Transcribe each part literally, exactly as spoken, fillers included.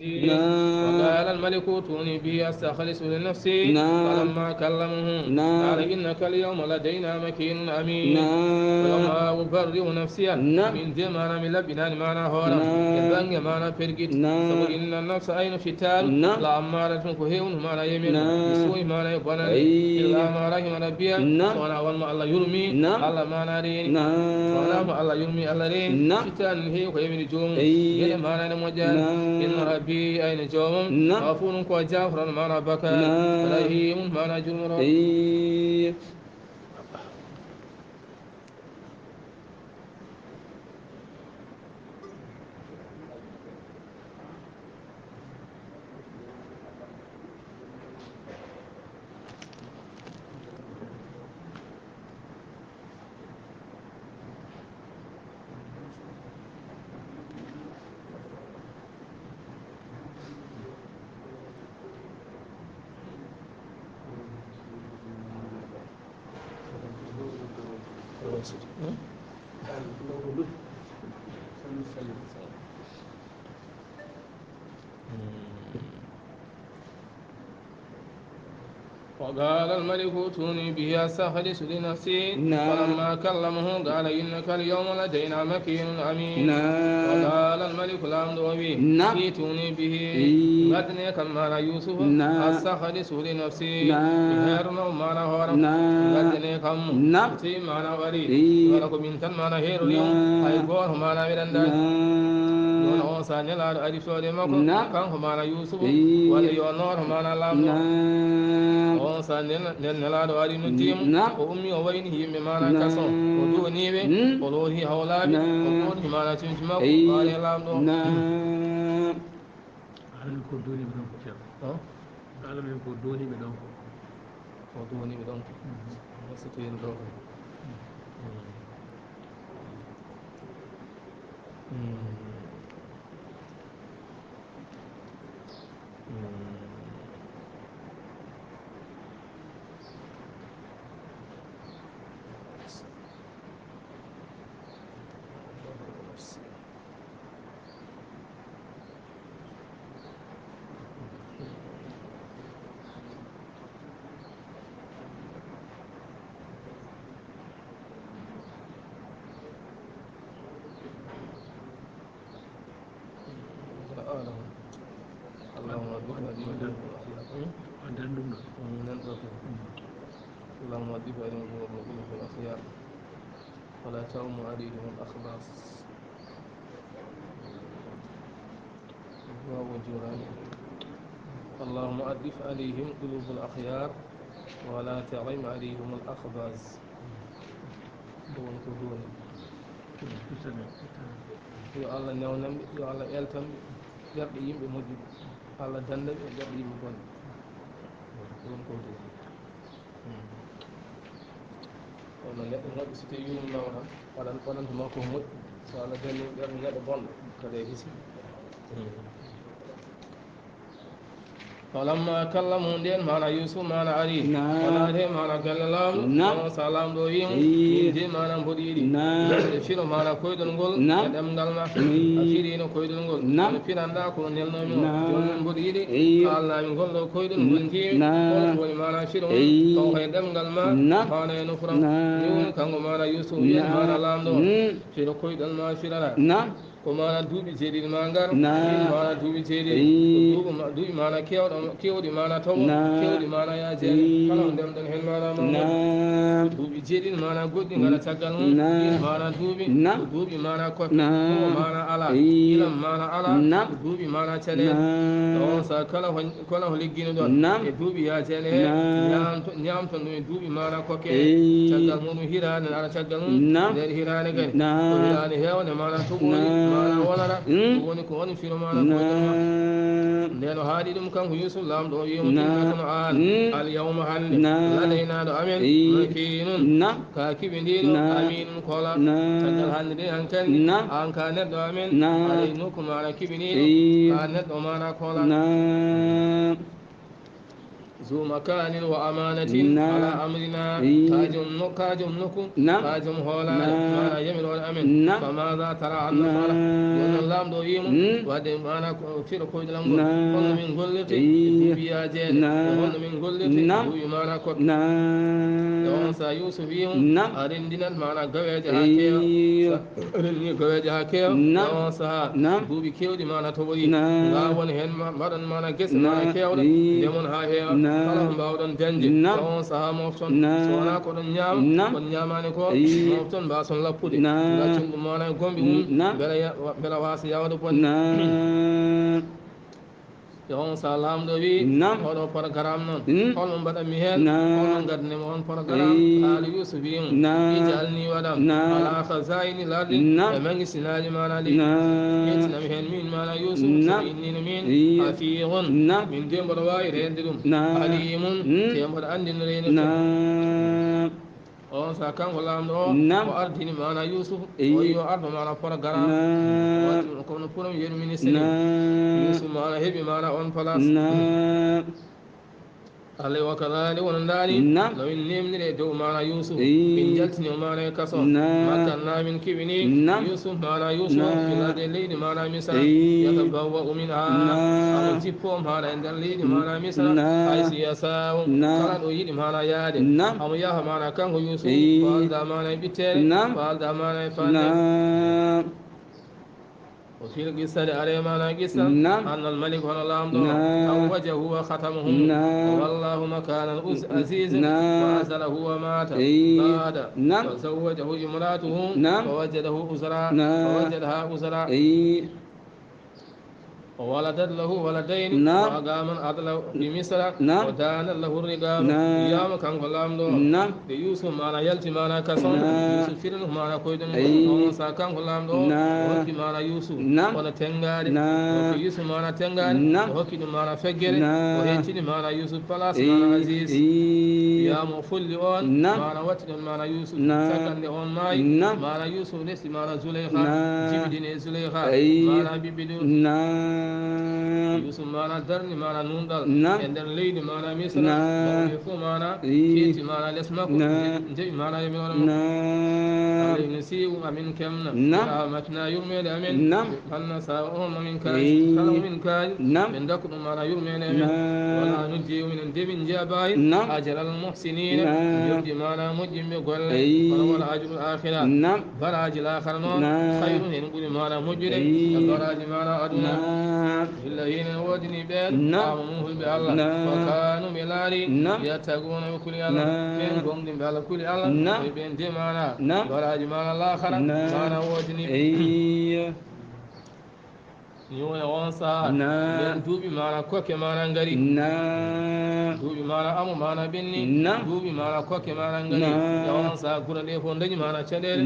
نعم. وقال الملك ائتوني به أستخلصه لنفسي. نعم. فلما كلمه نعم. قال إنك اليوم لدينا مكين أمين. نعم. ويوم أبرئ نفسي نعم. من دم أنا من لبنان ما أنا هورا. نعم. يبنغ ما أنا فرقت. نعم. سبو إن النفس أين شتان. نعم. لأمارة كهيون ما أنا يمين. نعم. يسوي ما أنا يبنان. أي. إلا ما رحم ربي. نعم. سوانا والما الله يرمي. نعم. الله ما أنا ريني. نعم. سوانا ما الله يرمي الله ريني. نعم. Tan heewi ko yamiri joomum. Eyi. Geɗe maanaani moƴƴaani. Naam. Inna rabbi ayna joomum. Naam. Gafurun ko jafran maana bakar. Naam. Rahimun maana jurmoro. Eyi. وقال الملك ائتوني به أستخلصه لنفسي. نعم. فلما كلمه قال إنك اليوم لدينا مكين أمين. نعم. وقال الملك laamɗo o wi. Naam. ائتوني به. Eyi. Ngaddane kam maana Yuusufa. Naam. أستخلصه لنفسي. Naam. Mi heerno maana hooram. Naam. Ngaddane kam mo. Naam. So tawi maana o ari. Eyi. Wala ko min tan maana heerori mo. Naam. Hay gooto maana mi anndaani. Naam. Ɗum on sa nelaaɗo ari soode makko. Naam. Kanko maana Yuusufa. Eyi. Walla yo noor maana laamɗo. Naam. On sa nel-, nel-, nelaaɗo ari noddi mo. Naam. O ummi o wayni yimɓe maana Naam. Kaso. O duwanii ɓe. Mm. O looti hawlaaɓe. Naam. O ɓorni maana cimci makko. Eyi. Faale laamɗo. Naam. Haala min ko doniiɓe ɗon ko ceerno. Haala min ko doniiɓe ɗon ko. Ko doniiɓe ɗon ko. Mhm. Ko so tawino ɗon ko. Mhm. Mhm. Mhm. اللهم أدخلنا في قلوب الأخيار. اللهم أدخلنا في قلوب الأخيار. ولا تعم عليهم الأخباث. Duwaawu juuraani. اللهم أدخل عليهم قلوب الأخيار ولا تعم عليهم الأخباث. Ɗum woni ko duwani. Yo Allah newnan ɓe, yo Allah eltan ɓe ɓerɗe yimɓe moƴƴuɓe. Allah danda ɓe e ɓerɗe yimɓe bonɓe. Ɗum woni ko duwani. Kono neɗɗo moƴƴo, so tawi yurminama tan, waɗan, waɗanta ma ko moƴƴi. So Allah danni ɓernde neɗɗo bonɗo, kadi e hisi. Falamma kallamahu, nden maana Yuusuf maana ari. Naam. O naati maana galle laamɗo. Naam. Kono sa laamɗo wi mo, Eyi. Min de maana mboɗo yiɗi. Naam. Ɓe firo maana koyɗol ngol Naam. E ɗemngal ma. Eyi. A firino koyɗol ngol. Naam. Kono firanɗa ko nelnomi o. Naam. Jooni mboɗo yiɗi Eyi. Kaalnami ngol ɗo koyɗol ngol njiimi. Naam. Kono woni maana firo mum. Eyi. Taw e ɗemngal ma. Naam. Maana e nofram. Naam. Ni woni kanko maana Yuusuf wiyen Naam. Maana laamɗo. Mm. Firo koyɗol ma firana. Naam. Ko maana duuɓi jeeɗiɗi ma ngar. Naam. Ɗin maana duuɓi jeeɗiɗi. Eyi. Ko duuɓi ma-, duuɓi maana kewɗo, kewɗi maana tawo, Naam. Kewɗi maana yaajeede. Eyi. Kala ko ndemɗen heen maana mum. Naam. Duuɓi jeeɗiɗi maana goɗɗi ngara caggal mum. Naam. Ɗin maana duuɓi. Naam. Ko duuɓi maana kokke. Naam. Ko maana ala. Eyi. Ilam maana ala. Naam. Ko duuɓi maana caɗeele. Naam. Ɗon sa kala ko, kala ko liggino ɗon. Naam. E duuɓi yaajeede heen. Naam. Ñaamto, ñaamto ɗum e duuɓi maana kokke. Eyi. Caggal muɗum hiraande, ara caggal mum. Naam. Nder hiraande kadi. Naam. Ko hiraande heewande maana toɓoori, Naam. Maana wonana. Mm. Ko woni ko woni firo maana ko Naam. Ndeno haaɗi ɗum kanko Yuusuf laamɗo o wi'i mo Naam. Innaka no aan. Mm. Al yawma hannde. Naam. Ladaynaa ɗo amen. Eyi. Makiinun. Naam. Ka kiɓindiiɗo. Naam. Amiinun kola. Naam. Caggal hannde de hankandi. Naam. Aan ka neɗɗo amen. Naam. Aɗa e nokku maana kiɓiniiɗo. Eyi. Ka neɗɗo maana kola. Naam. Zu makanin wa amanatin ala amrina. Ka joom no ka joom nokku, ka joom hoolaare, maana yamiroore amen. Fa maza tara an nafala? Jooni noon laamɗo o wii mo, waɗde maana ko firo koyɗolam ngol, holno min gollirte e duuɓi yaajeeɗe, e holno min gollirte e duuɓi maana koɗɗo? E on saa Yuusuf wii mo, a renndinat maana gaweeje haa keewa. Renndini gaweeje haa keewa. E on sahaa duuɓi keewɗi maana toɓorii. Ngaawon heen, mbaɗon maana gese maana keewɗe, ndemon haa heewa kala ko mbaawɗon dañde. E on sahaa moofton, so wonaa ko ɗon ñaama, on ñaamaani ko, moofton mbaason lappude, ngaccon ɗum maana e gomɓe mum, mbela ya- mbela waasa yaawde bonde. E on sahaa laamɗo wii, oɗo programme noon, holmo mbaɗanmi heen? Holmo ngaddanmi on programme? Haali Yuusuf wii mo, ij'alni waɗam ala khazaa'ini l-ardi, e maŋisinaaji maana leydi. Ƴettinam heen miin maana Yuusuf, sabi innii no miin hafiizun, min de mboɗo waawi reende ɗum. Aliimun, te mboɗo anndi no reenirta. On sahaa kanko laamɗo o, o ardini maana Yuusuf, o wii o ardo maana programme. Watti kono premier ministre ni. Yuusuf maana heɓi maana on place. Alay wa kadhalik wonandaani no min neemniri e dow maana Yuusuf. Min jaltini o maana e kaso. Makkanna min kiwini Yuusuf maana Yuusuf fil ardi e leydi maana Misra. Yatabawwa'u minha, amo jippo maana e nder leydi maana Misra. Haysu yasa'u, kala ɗo yiɗi maana yaade. Amo yaha maana kanko Yuusuf, faalda maana e ɓitteere, faalda maana e faande. O fil qissati are maana qissa. Annal malik hono laamɗo. Zawwajahu wa khatamahu. O wallahu makanan aziz. Wa azalahu wa mata. Baada. Wa zawwajahu imraatuhu. Wa wajadahu uzra. Wa wajadaha uzra. O waladat lahu waladayni. Wa aqama al-adla bi Misra. Wa danat lahu riqabu. Wiyaama kanko laamɗo. Nde Yuusuf maana yalti maana kaso, Yuusuf firino maana koyɗum. On sahaa kanko laamɗo o hokki maana Yuusuf hono tenngaade. O hokki Yuusuf maana tenngaade. O hokki ɗum maana feggere. O hettini maana Yuusuf place maana Aziz. Wiyaama o folli on maana watti ɗon maana Yuusuf. Caggal nde on maayi, maana Yuusuf resi maana Zuleyha, jibidini e Zuleyha maana ɓiɓɓe ɗiɗo. Yuusuf maana darni maana nunɗal e nder leydi maana Misra. Mawɓe fof maana keeti maana les makko, njeɓi maana yamiroore makko. Alayhi nasiibu amin kemna. Rahmatina yurmeende amin. Anna sa o on mamin kaaji. Kala mo min kaaji, min dakku ɗum maana yurmeende amin. Wala nuddi'u minen de min njaɓaani ajral muhsiniina, joddi maana moƴƴinɓe golle. Kono wala ajrul aakhira. Baraaji laakhara noon, khayrun, ene ɓuri maana moƴƴude e baraaji maana aduna. Lilladiina, ene woodani ɓeen, aamanu, hulɓe Allah, wa kaanu, ɓe laari, yattaquuna, ɓe kuli Allah. Ɓeen gooŋɗinɓe Allah, kuli Allah, ɓe ɓeen de maana baraaji maana laakhara maana woodani ɓe. Ni woni on sahaa nden duuɓi maana kokke maana ngari. Duuɓi maana amo maana ɓenni. Duuɓi maana kokke maana ngari. E on sahaa gure ɗe fof dañi maana caɗeele.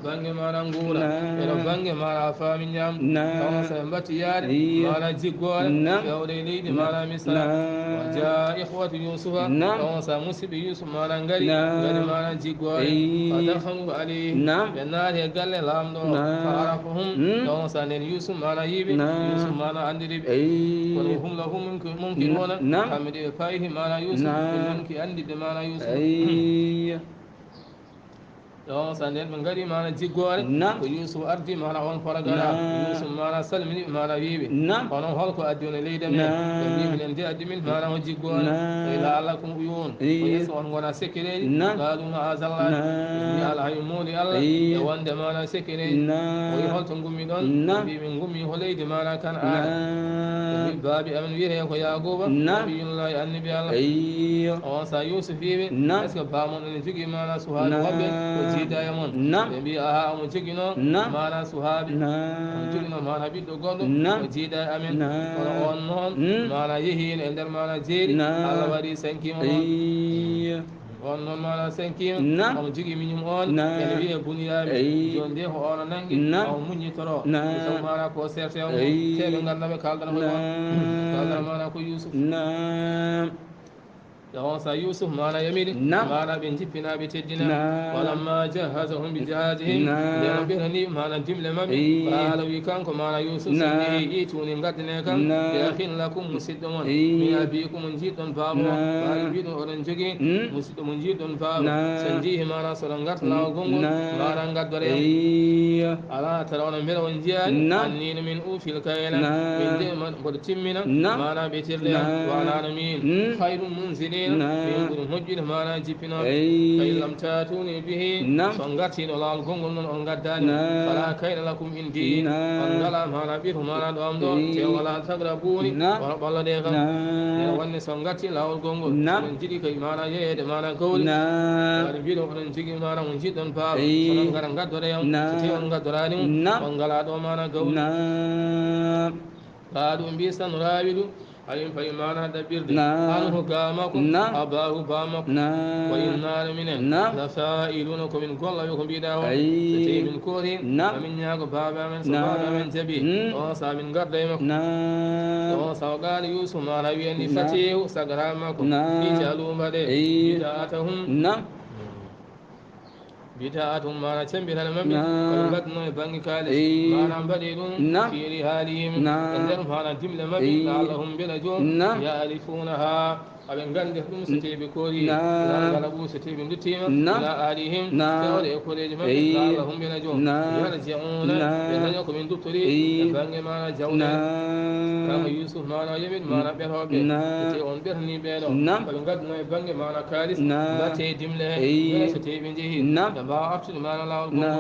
Bannge maana nguura, eɗo bannge maana faami ñaam. E on sahaa ɓe mbatti yaade maana jiggoore, fewde e leydi maana Misra. Wa jaa ikhwatu Yuusufa. E on sahaa musiɓɓe Yuusuf maana ngari, ngari maana jiggoore. Fa dakhalu alayhi. Ɓe naati e galle laamɗo o. Fa arafahum. E on sahaa nden Yuusuf maana yiiɓe, Yuusuf maana anndiri ɓe. Kono hum lahu munki- munkiruuna, kamɓe de ɓe paayitii maana Yuusuf, ɓe nunki annditde maana Yuusuf. E on sahaa nden ɓe ngari maana jiggoore, ko Yuusuf ardi maana on porogaraam. Yuusuf maana salmini ɓe maana wiiɓe, onon holko addi on e leydi amen? Ɓe mbii minen de addi min maana o jiggoore. Ɓe la'allakum uyuun, ko yeeso on ngona sekkereeji. Qaalu ma'aazallah, ɓe mbii alhayu mooli Allah e wonde maana sekkereeji. O wi holto ngummi ɗon? Ɓe mbii min ngummi ko leydi maana Kan'aana. Ɓe mbii baabi amen wiyetee ko Yaaquuba, nabiyullaahi annabi Allah. On sahaa Yuusuf wiiɓe, est-ce que baamon ene jogii maana suhaaɓe woɓɓe ko jiida e mon? Ɓe mbii aha, omo joginoo maana suhaaɓe. Omo joginoo maana ɓiɗɗo goɗɗo ko jiida e amen. Kono on noon maana yehiino e nder maana jeeri, Allah waɗi sankiima noon. On noon maana sankiima, omo jogii miñum on, ene wiyee Buniyaamin. Jooni de ko on o nanngi, omo muññitoroo. Sabu maana ko serte on, te ɓe ngannda ɓe kaaldata koye on. Kaaldata maana ko Yuusuf. Ɗo on sa Yusuf mana yamiri, mana ɓe jippina ɓe teddina. Walamma jahazahum bi jahazihim, nde o ɓerani mana dimle maɓɓe, qala wi kanko mana Yusuf, so jeehi ituni gaddane kam, bi akhin lakum, musidɗo mon, min abikum, on jiɗɗon baaba on, mana mbiɗon oɗon jogii musidɗo mo jiɗɗon baaba, so jeehi mana so oɗon garta lawol gongol, mana gaddore yam. Ala tara onon mbela on jiyaani, annino min uufil kayla, min de mboɗo timmina, mana ɓetirɗe am, wanano min, khayrun munzilina, min ɓuri moƴƴude mana jippinooɓe. Fa in lam tatuni bihi, so on gartino lawol gongol non on gaddani, fala kayla lakum indi, on ngala mana ɓiru mana ɗo am ɗo, te wala tagrabuni, wala ɓallode kam. Ene wonde so on gatti lawol gongol, on jiɗi kay mana yeyeede mana gawri, wala mbiɗo oɗon jogii mana mo jiɗɗon baaba, so on ngara gaddore yam, so te on gaddorani mo, on ngala ɗo mana gawri. Qalu mbi sanurawidu, amin fayi mana ɗaɓɓirde, anhu ga makko, abahu ba makko, wa inna minen, la fa'iluna, ko min gollaɓe ko mbiɗa o. So tawi min koori, amin ñaago baaba amen, so baaba amen jaɓi, on sa min garda e makko. On sa o qala Yusuf mana wiyani fatihu sagara makko, ijalu mbaɗe, bida'atahum, bida'atahum mana cembitale maɓɓe, ko ɓe gadduno e bangge kaalis, mana mbaɗe ɗum, fi rihalihim, e nder mana dimle maɓɓe, la'allahum mbela joom, ya'rifunaha, aɓe gandi ɗum so tawi ɓe koori, la ngala ɓu so tawi ɓe duttima, ila alihim, fewde e koreeji maɓɓe, la'allahum mbela joom, yarji'una, ɓe daña ko ɓe duttori e bangge mana jawle. Kanko Yusuf mana yamiri mana ɓerooɓe, so tawi on ɓerni ɓeɗo, ko ɓe gadduno e bangge mana kaalis, mbatte dimle he, mbela so tawi ɓe jeehi, ɓe mbawa artude mana lawol gongol.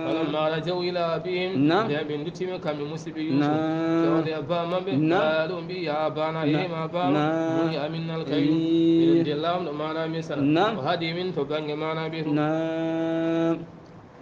Falamma rajaw ila abihim, nde ɓe duttima kamɓe musidɓe Yusuf, fewde e ba maɓɓe, qalu mbi ya abana, e ma ba, muni aminnal kayru, minen de lamɗo mana Misra, o haadi min to bangge mana ɓeru.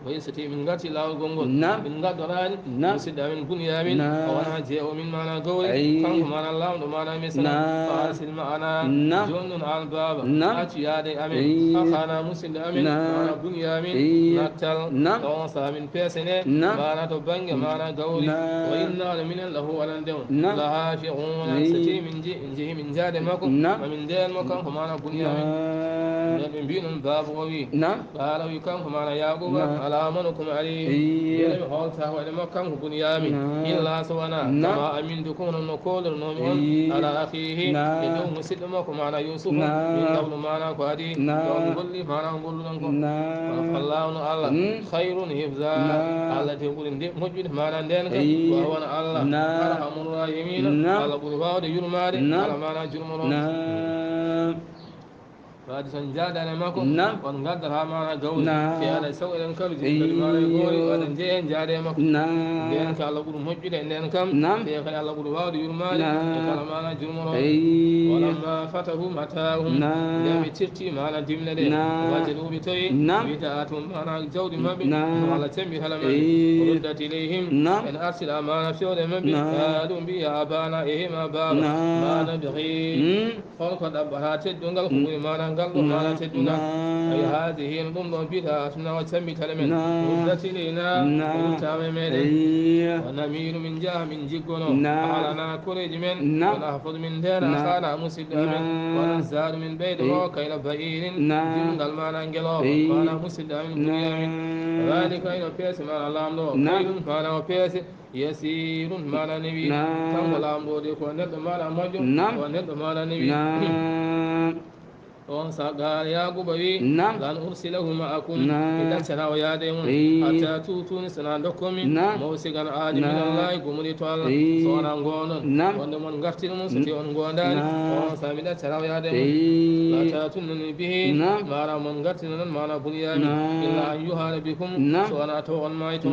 Wayi so tawi min garti lawol gongol, min gaddorani musidɗo amin Bunyamin, o wona jeewo min mana gawri, kanko mana lamɗo mana Misra, fa arsil ma'ana, joni non an baaba, accu yaade e amen, akhana musidɗo amin, mana Bunyamin, nattal, ɗo on sa min peesene, mana to bangge mana gawri, wa inna minen lahu wonande on, la hafi'una, so tawi min je-, jeehi min jaade makko, ma min ndeen mo kanko mana Bunyamin. Nden ɓe mbi non baaba o wi, qala wi kanko mana Yaquba, ala amanukum alayhi, mbele mi holta hoɗe makko kanko Bunyamin, illa so wona, kama amintukum, hono no kolornomi on, ala akhihi, e dow musidɗo makko mana Yusufa, min qablu mana ko adi, yo on golli mana ko golluɗon ko. Kono fallahu no Allah, khayrun hifza, Allah de ɓuri nde moƴƴude mana nden ka, wa huwa no Allah, arhamur rahimina, Allah ɓuri wawde yurmade, kala mana jurmoro. Waadi so on njaadaani e makko, on ngaddataa maanaa gawri. Te alaa e sago eɗen kaluji, en kadi maanaa e goori, waɗa njeye njaade e makko. Ndeen ka Allah ɓuri moƴƴude e ndeen kam, te kadi Allah ɓuri waawde yurmaade e kala maanaa jurmoroo. Walamma fatahu mata'ahum, nde ɓe cirti maanaa dimle ɗe, wajadu ɓe tawi bida'atahum, maanaa jawdi maɓɓe, no Allah cembi hala maɓɓe. Ruddat ilayhim, en artira maanaa fewde maɓɓe. Qaalu, mbi, ya abaana, e hema baaba, ma nabghi. Hol ko ɗaɓɓata teddungal, ko ɓuri maanaa ngal ɗo maanaa teddungal? Ay, haadihi, no ɗum ɗo bida'atuna, o cambitale men. Ruddat ilayna, o ruttaama e meɗen. Wa namiiru, min njaha, min jiggono. Ahlana, koreeji men. Wa nahfad, min ndeena. Akhaana, musidɗo amen. Wa nazdadu, min ɓeydo. O kayla ba'irin, jimngal maanaa ngelooba. Maanaa musidɗo amen, buriya amen. Dhalika, ino peese maanaa laamɗo o. Kaylun, maanaa o peese. Yasirun, maanaa newi. Kanko laamɗo de ko neɗɗo maanaa moƴƴo, ko neɗɗo maanaa newi. On sa qaala Yaaquuba wi, lan ursilahu ma'akum, mi ɗaccata o yaade e mon, hatta tu'tuni, sana dokkon mi mawsiqan, aadi, minallahi, gumudi to Allah, so wonaa ngoonon. Wonde mon ngartiri mum, so tawii on ngoondaani, on sa mi ɗaccata o yaade e mon. La ta'tunani bihi, maanaa mon ngartira non, maanaa Bunyamin, illa an yuhara bikum, so wonaa taw on maayto.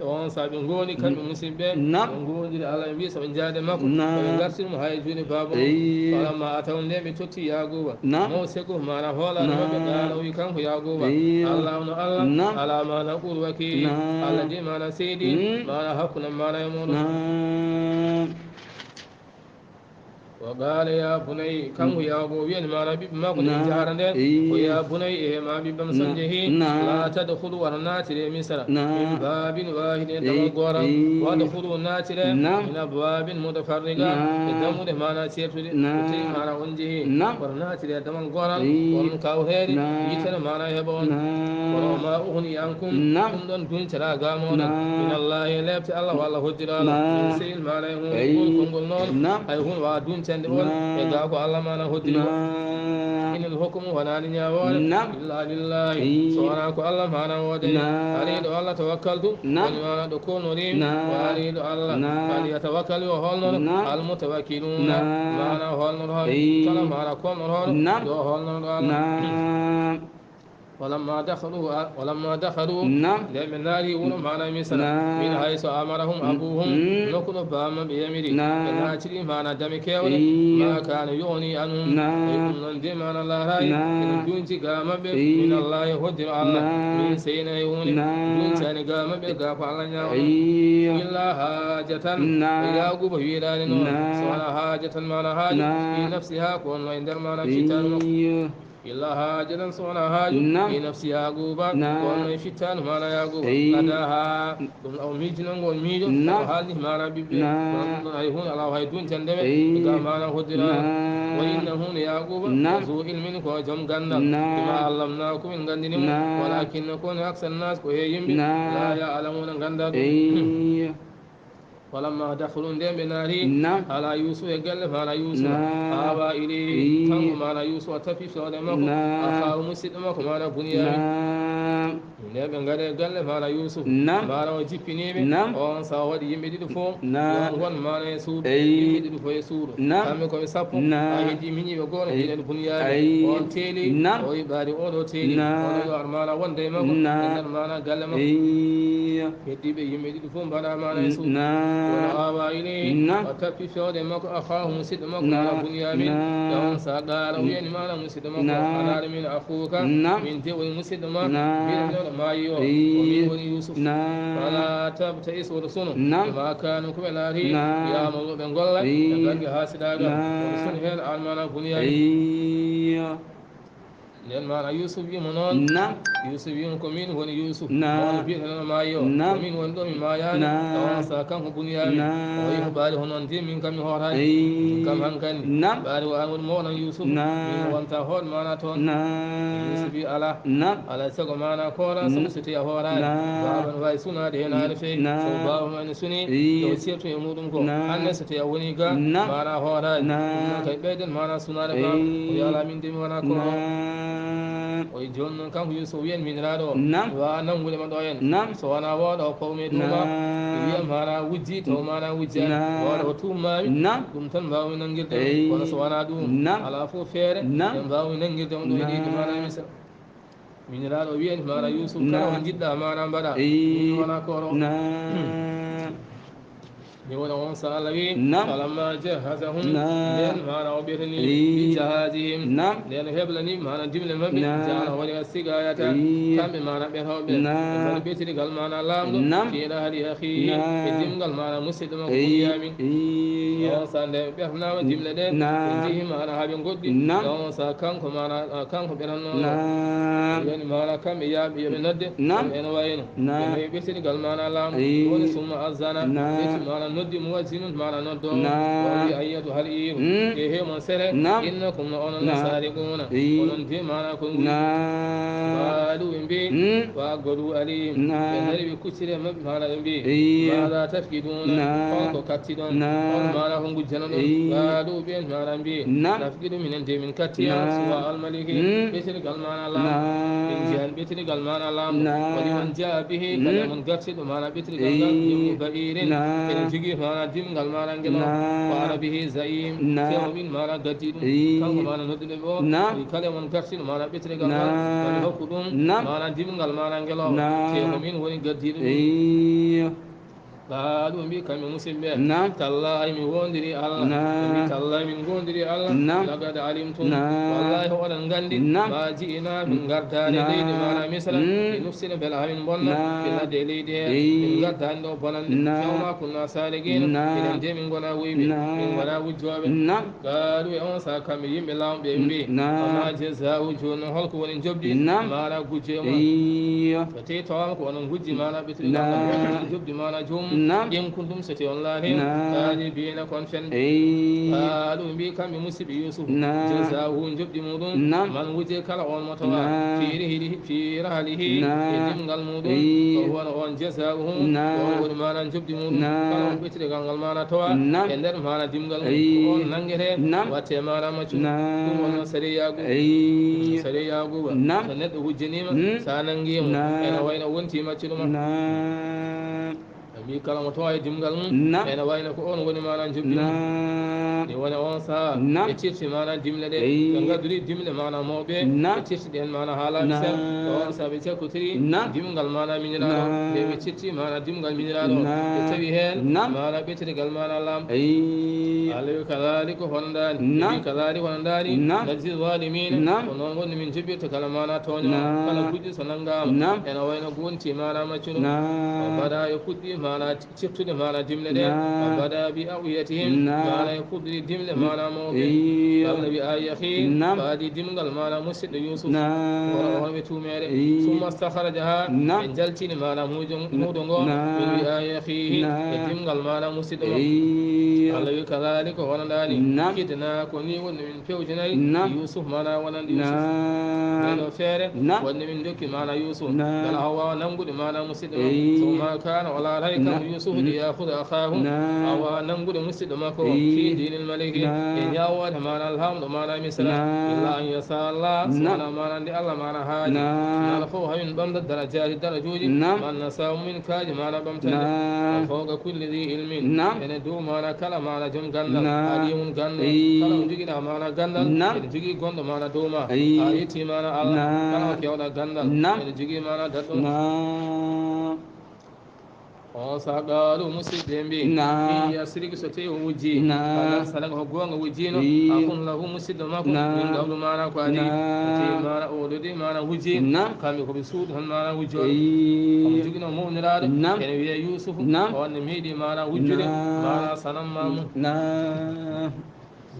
On sa ɓe ngooni kamɓe musidɓe, ɓe ngoondiri Allah, ɓe mbi so ɓe njaade makko, ɓe ngartiri mo haa e juuɗe baaba mum. Falamma ataw, nde ɓe totti Yaaquuba, mawsiqahu, maanaa hoolaare maɓɓe, qaala, o wi kanko Yaaquuba, Allahu no Allah, ala ma naqulu wakiil. Allah de maanaa seedi, maanaa hakkunde maanaa e mooɗon. Wa Qala ya bunay, kanko yago wiyani mana ɓiɓɓe makko ɗen jahara nden, o ya bunay, e ma ɓiɓɓam son jehi, la tadkhulu, wata natire misra, min babin wahidin, e damal goral, wadkhulu, natire, min abwabin mutafarriqa, e dammuɗe mana sertuɗe, so tawi mana on jehi, wata natire damal goral, on kawtede, yitere mana heɓa on. Kono ma ughni ankum, ɗum ɗon duncata gamo ɗon, min Allahi, e lepte Allah walla hoddira Allah, min shay'in, mana e hunde, konngol noon, hay hunde wawa duncande on e ga ko Allah mana hoddiri on. Inil hukmu, wonani ñaawore, illa lillahi, so wona ko Allah mana wodani. Alayhi, ɗo Allah tawakkaltu, woni mana ɗo kolnori, wa alayhi, ɗo Allah, falyatawakkal, yo holnoro, al mutawakkiluna, mana holnoro, kala mana kolnoro, yo holnoro ɗo Allah. Walamma dakhalu, walamma dakhalu, nde ɓe naati wuro mana Misra, min haysu amarahum abuhum, nokku ɗo baba maɓɓe yamiri, ɓe naatiri mana dame kewɗe, ma kana yughni anhum, e ɗum noon de mana laarayi ene dunci ga maɓɓe, min Allahi, hoddiro Allah, min shay'in, e hunde duncani ga maɓɓe, ga ko Allah ñaawata, illa hajatan, e Yaquba wiɗani noon, so wona hajatan mana haajo, fi nafsiha, ko wonno e nder mana fittanu makko. Illa hajatan, so wona haaju, fi nafsi Yaquba, ko wonno e fittanu mana Yaquba. Qadaha, ɗum o miijino ngol miijo, o haalni mana ɓiɓɓe. Kono ɗum ɗon hay hunde alaa hay duncande ɓe, ga mana hoddira. Wa innahu, Yaquba, zu ilmin, ko joom gandal. Bima allamnakum, en gandini mo. Walakinna, kono, aksara nas, ko he yimɓe, la ya'lamuna, ganda ɗum. Walamma dakhalu, nden ɓe naati, ala Yusuf, e galle mana Yusuf, awa ilayhi, kanko mana Yusuf, o tappi fewde makko, akhahu, musidɗo makko mana Bunyamin. Nden ɓe ngari e galle mana Yusuf, mana o jippiniɓe, on sa waɗi yimɓe ɗiɗo fof, yon won mana e suudu, yimɓe ɗiɗo fof e suudu. Kamɓe koɓe sappo, ha heddi miñiiɓe goto, mbiɗen Bunyamin. On teeli, o yiɓari oɗo teeli, oɗo yo ar mana wonde e makko, e nder mana galle makko. Heddiɓe yimɓe ɗiɗo fof mbaɗa mana e suudu. Kono awa ilayhi, o tappi fewde makko, akhahu, musidɗo makko, mana Bunyamin. Ɗon sa qala, o wiyani mana musidɗo makko, ana min akhuka, min de woni musidɗo ma, mbiɗen ɗo maayi o, o min woni Yusuf. Fala tabta'is, woto sunu, bima kanu, ko ɓe naati, ya'maluna, ɓe golla, ɓe ngardi hasidagal, woto sunu hen an mana Bunyamin. Nden mana Yusuf wimo noon. Yusuf wimo, ko min woni Yusuf. Wano biyeteɗo no maayi o. Ko min woni ɗo, mi maayani. Ɗon sa kanko Bunyamin, o wi ko ɓaari hono ndi, min kam mi hootani. Min kam hankandi. Ɓaari o an woni mawɗo Yusuf. Min wonta hoot mana toon. Yusuf wi ala. Ala sago mana koora, sabu so tawi a hooraani. Baaba no waawi sunaade heen haa no feewi. So baaba ma ene suni, yo sertu e muɗum ko. Hannde so tawi a woni ga, mana hooraani. Ɗum noon kay ɓeyden mana sunaade baaba. O wi ala min de mi wona koora. O wi jooni noon kanko Yusuf wiyen miñiraaɗo o. Wa nanngude ma ɗo en. So wona wooɗo o pawme duuma. Wiya mana wujji, taw mana wujjaani. Wooɗo o tuummaami. Ɗum tan mbaawmi nanngirde. Kono so wona ɗum, alaa fof feere. Ɓe mbaawmi nanngirde mo ɗo e leydi mana Misra. Miñiraaɗo wiyani mana Yusuf, kala ko njiɗɗa mana mbaɗa. Min wona kooro. Min wona on sa Allah wi. Falamma jahhazahum, nden mana o ɓetani, bi jahazihim, nden o heblani mana dimle maɓɓe, jaala o waɗi assiqayata, kamɓe mana ɓetooɓe, ɓe mbaɗi ɓetirgal mana laamɗo, fi rahli akhihi, e dimgal mana musidɗo makko Bunyamin. On sa nde ɓe ɓetanaama dimle ɗe, ɓe njehi mana haa ɓe ngoɗɗi, on sa kanko mana, kanko ɓetanno o. Yani mana kamɓe yaaɓe yo ɓe nodde, ene wayno ɓe heɓi ɓetirgal mana laamɗo. Woni summa azzana, ɓeti mana noddi muwazzinun, mana noddoowo. O wi ayyatuhal iru, e he mon sere, innakum, no onon, la sariquna, onon de mana ko nguli. Qalu, ɓe mbi, wa aqbalu alayhim, ɓe dari ɓe kucciri e maɓɓe mana ɓe mbi, maada tafqiduna, hol ko kattiɗon, hol mana ko ngujjanoɗon? Qalu, ɓen mana mbi, nafqidu, minen de min kattiya, suwa al maliki, ɓetirgal mana laamɗo. En njiyan ɓetirgal mana laamɗo. Wa liman jaa bihi, kala mon gartiɗo mana ɓetirgal ngal, himlu ba'irin, ene jogii mana dimgal mana ngel o. Wa ana bihi za'im, te ko min mana gaddi ɗum. Kanko mana nodduɗo ɓe o, wi kala mon gartiɗo mana ɓetirgal ngal, woni hokku ɗum mana dimgal mana ngel o. Te ko min woni gaddiɗo ɗum. Qaalu, ɓe mbi kamɓe musidɓe. Naam. Tallaahi, min woondiri Allah. Naam. Ɓe mbi tallaahi, min ngoondiri Allah. Naam. Laqad alimtum. Naam. Wallaahi, oɗon nganndi. Naam. Ma ji'inaa, min ngardaani leydi maana Misra. Mm. Li nufsida, mbela hamin bonna. Naam. Fil ardi, e leydi he. Eey. Min ngardaani ɗo bonande. Naam. Wa ma kunna saariqiina. Naam. Minen de min ngonaa wuyɓe. Naam. Min ngonaa wujjooɓe. Naam. Qaalu, e on saha kamɓe yimɓe laamɓe ɓe mbi. Naam. Wa ma jazaa'uhu, jooni noon holko woni njoɓdi? Naam. Maana gujjo e mon. Eey. So tawi tawama ko onon gujji maana ɓettude Naam. Njoɓdi maana joomum. Naam. In kuntum, so tawi on laati. Naam. Kaadibiina, kon fenɓe. Eey. Qaalu, ɓe mbi kamɓe musidɓe Yuusuf. Naam. Jazaa'uhu, njoɓdi muɗum. Naam. Man wujje kala on mo tawa. Naam. Fi rihlihi, fi rahlihi. Naam. E dimngal muɗum. Eey. Ko wona on jazaa'uhu. Naam. On woni maana njoɓdi muɗum. Naam. Kala on ɓettude gal ngal maana tawa. Naam. E nder maana dimngal muɗum. Eey. On nanngete. Naam. Watte maana maccuɗo. Naam. Ɗum woni sariyaagu. Eey. Sariyaagu ba. Naam. So neɗɗo wujjaniima, Mm. so a nanngiima, Naam. ene wayno wonti maccuɗo ma. Naam. A mbi kala mo tawa e dimngal mum, Naam. ene wayno ko on woni maana njoɓdi mum. Naam. Ni woni on saha, Naam. ɓe tirti maana dimle ɗe. Eey. Ɓe ngadori dimle maana mawɓe, Naam. ɓe tirti ɗen maana haalaaji Naam. Seeɗa. On saha ɓe cakkotiri Naam. Dimngal maana miñiraaɗo, Naam. ɓe ɓe tirti maana dimngal miñiraaɗo. Naam. Ɓe tawi heen Naam. Maana ɓetirgal maana laam. Eey. Alaa kadaalika, hono ndaani. Naam. Ɓe mbi kadaalika, hono ndaani. Naam. Najzi zaalimiina. Naam. Ko noon woni min njoɓirta kala maana tooño. Naam. Kala gujjo so nanngaama. Naam. Ene wayno ko wonti maana maccuɗo. Naam. O mbaɗa e puɗɗi maana tirtude maana dimle ɗe. Naam. O mbaɗa bi awiyatihim. Naam. Maana e puɗɗi dimle maana mawɓe. Eey. Walla bi ayihi. Naam. Faadi dimngal maana musidɗo Yuusuf. Naam. Wona on ɓe tuumeede. Eey. Summa stakhrajaha. Naam. Ɓe jaltini maana muujo, muudo ngo. Naam. Min wi ayihi. Naam. E dimngal maana musidɗo makko. Eey. Allah wi kadaalika, hono ndaani. Naam. Kidnaa, ko nii woni min pewjinay Naam. Yuusuf, maana wonande Yuusuf. Naam. Nde ɗo feere, Naam. wonde min ndokki maana Yuusuf. Naam. Mbela o waawa nanngude maana musidɗo makko. Eey. So ma kaana, o laataay kam Naam. Yuusuf Mm. li yaakuda akhaahu. Naam. O waawa nanngude musidɗo makko. Eey. Fi diinil maliki. Naam. E ñaawoore maana laamɗo maana Misra. Naam. Illa an yasha Allah. Naam. Wona maana nde Allah maana haali. Naam. Narfa'u, hamin ɓamta darajaati, darajooji. Naam. Man nashaa'u, min kaaji maana ɓamtande. Naam. Wa fawqa kulli dhi ilmin. Naam. Ene dow maana kala maana joom ganndal. Naam. Alimun ganndal. Eey. Kala mo jogiɗa maana ganndal. Naam. Ene jogii gonɗo maana dow ma. Eey. A yetti maana Allah. Naam. Kala mo kewɗa ganndal. Naam. Ene jogii maana daɗɗo. Naam. On saha qaalu, musidɓe mbi. Naam. In yasrik, so tawi o wujji. Naam. Anan sadaka, ko goonga wujjino. Eey. Akun lahu, musidɗo makko. Naam. Min qablu, maana ko adii. Naam. So tawi maana o ɗoɗi maana wujji. Naam. Kamɓe ko ɓe suudu tan maana wujjooɓe. Eey. Omo jogino mawniraaɗo. Naam. Ene wiyee Yuusufu. Naam. On ne meeɗi maana wujjude. Naam. Maana sanam ma mum. Naam.